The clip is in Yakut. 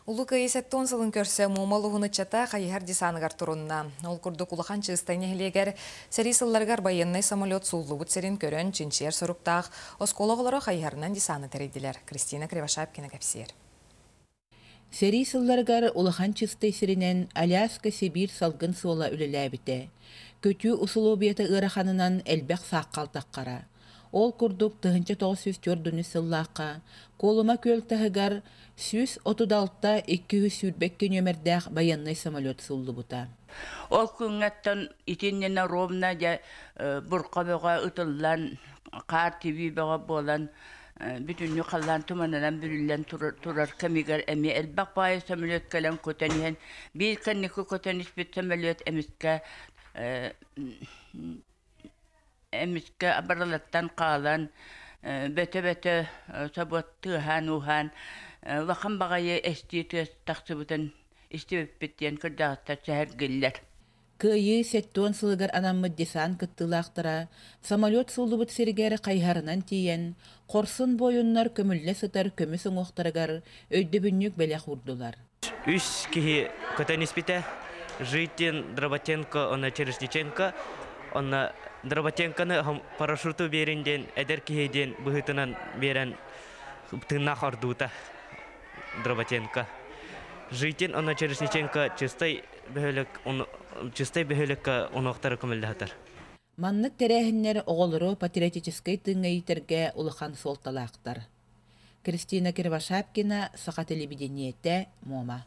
Улуу Кыайыы 70 сылын көрсө Муома улууһун ыччата хайыһар десаныгар турунна. Ол курдук Улахан Чыыстай нэһилиэгэр сэрии сылларыгар байыаннай самолет сууллубут сирин көрөн чинчийэр соруктаах оскуола оҕолоро хайыһарынан десаны тэрийдилэр. Кристина Кривошапкина кэпсиэр. Сэрии сылларыгар Улахан Чыыстай сиринэн Аляска-Сибиир салгын суола үлэлээбитэ. Көтүү усулуобуйата ыараханынан элбэх сааххал таххара. Ол курдук 1904 сыллаахха Куолума күөл таһыгар 136 222 нүөмэрдээх байыаннай самолет сууллубута. Ол күҥҥэттэн итиннинэ ровно дьэ бурха бөҕө ытыллан, хаар тибии бөҕө буолан, бүтүннүү халлаан туманынан бүрүллэн турар кэмигэр эмиэ элбэх баайы самолет кэлэн көтөн иһэн, биир кэнники көтөн испит самолет эмискэ эмискэ абыралыттан хаалан, бөтө-бөтө собуот тыаһаан-ууһаан, улахан баҕайы эстии тыас тахсыбытын истибиппит диэн кырдьаҕастар сэһэргиллэр. Кыайыы 70 сылыгар анаммыт десант кыттыылаахтара самолет сууллубут сиригэр хайыһарынан тиийэн, хорсун буойуннар көмүллэ сытар көмүс уҥуохтарыгар өйдөбүнньүк бэлэх уурдулар. Үс киһи көтөн испитэ. Житин, Дроботенко, онно Черешниченко. Онно Дроботенконы парашюту биэрин диэн эдэр киһи диэн быһыытынан биэрэн тыыннаах ордуута Дроботенко. Житин онно Черешниченко чистай бөһүөлэк чистай бөһүөлэккэ унуохтары көмөллөһөтөр. Маннык тэрээһиннэр оҕолору патриотическай тыыҥҥа иитэргэ улахан суолталаахтар. Кристина Кривошапкина, Саха телевидениетэ, Муома.